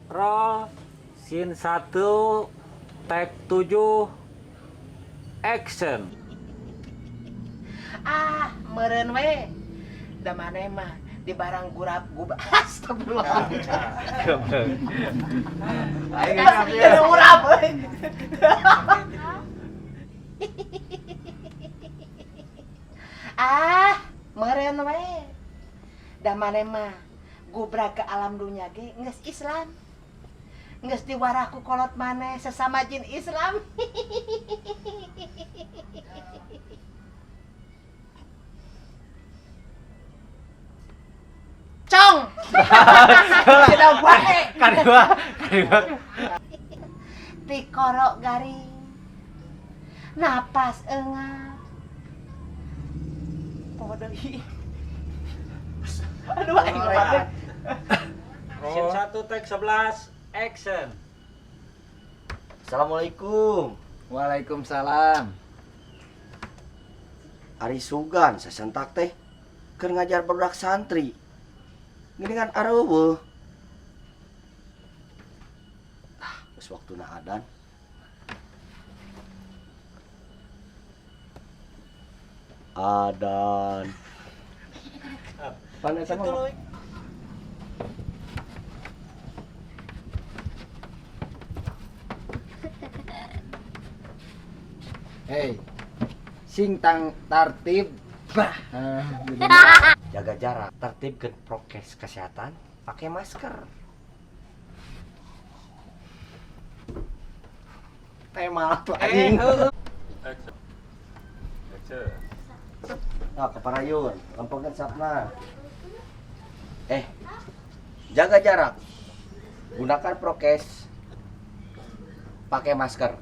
Roll scene 1 take 7 action. Ah, meureun we. Da maneh mah di barang gurap gub. Astagfirullah. Aing Jadi urap euy. Ah, meureun we. Da maneh mah gubrak ke alam dunya ge geus Islam. Geus diwarah ku kolot maneh sesama jin Islam. Cong. Tidak wae. Kadua, kadua. Tikorok garing. Napas engap. Poho deui. Aduh aing mah. Scene 1 take 11 action. Assalamualaikum. Waalaikumsalam. Ari sugan sasentak teh keur ngajar budak santri. Geuningan areuweuh. Ah, geus waktuna adan. Adan. Pan eta mah. Hei, sing tang tartib. Bah. Jaga jarak, tertibkeun prokes kesehatan, pakai masker. Tema tuh anjing. Action. Action. Nah, keparayun, lempengkeun sapna. Jaga jarak. Gunakan prokes. Pakai masker.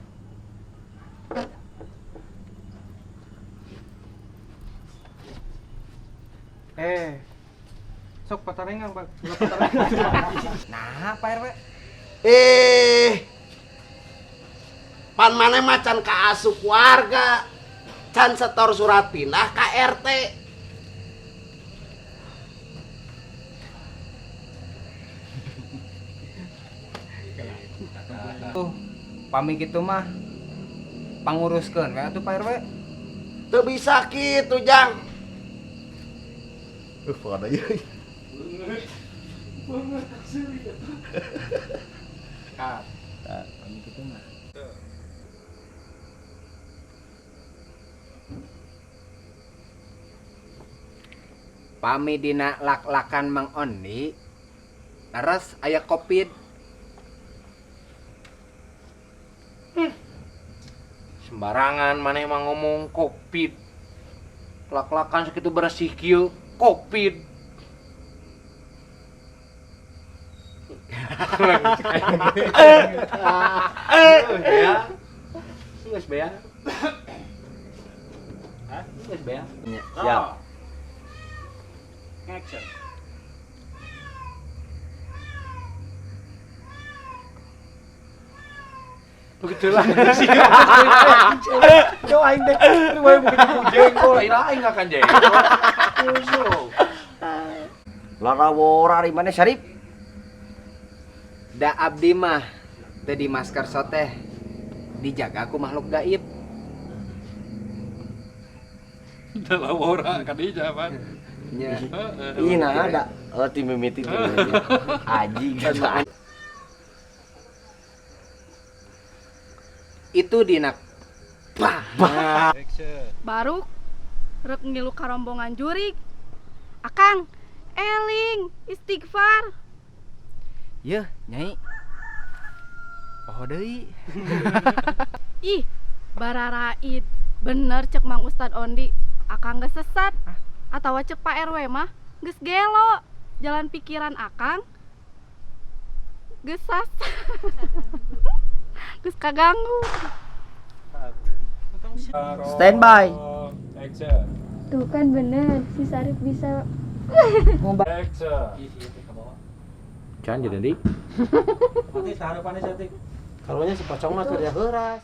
Sok patarengan, Pak. Nah, Pak RW. Pan maneh mah can kaasup warga. Can setor surat pindah ka RT. Tuh, pami kitu mah panguruskeun we atuh Pak RW. Teu bisa kitu, Jang. Pada ieu. Nah, pami kitu mah. Pami dina lak-lakan Mang Ondi, leres aya Covid. Sembarangan maneh mah ngomong Covid. Lak-lakan sakitu bersih kieu Covid. Ya. Geus bea. Hah? Geus bea. Siap. Siap. Action. Begitulah sih. Jo aing teh lu wae begitu jengkol, ira aing akan jengkol. Larawora ari maneh Syarif? Da abdi mah teu di masker soteh dijaga ku makhluk gaib. Lawora kadija, Pan. Nya. Ih, nah ada. Oh, tim mimiti tim mimiti. Aji gitu. Itu dina bah. Action. Baru rek ngilu karombongan jurig. Akang, eling, istighfar. Yeuh, Nyai. Poho deui. Ih, bararaid. Bener cek Mang Ustad Ondi, akang geus sesat. Atawa cek Pak RW mah geus gelo. Jalan pikiran akang geus sas. Geus kaganggu. Standby. Action. Tuh kan bener, si Sarif bisa. Action. Can jadi Nanti taruhannya cantik. Karunya si pocong mah kerja heuras.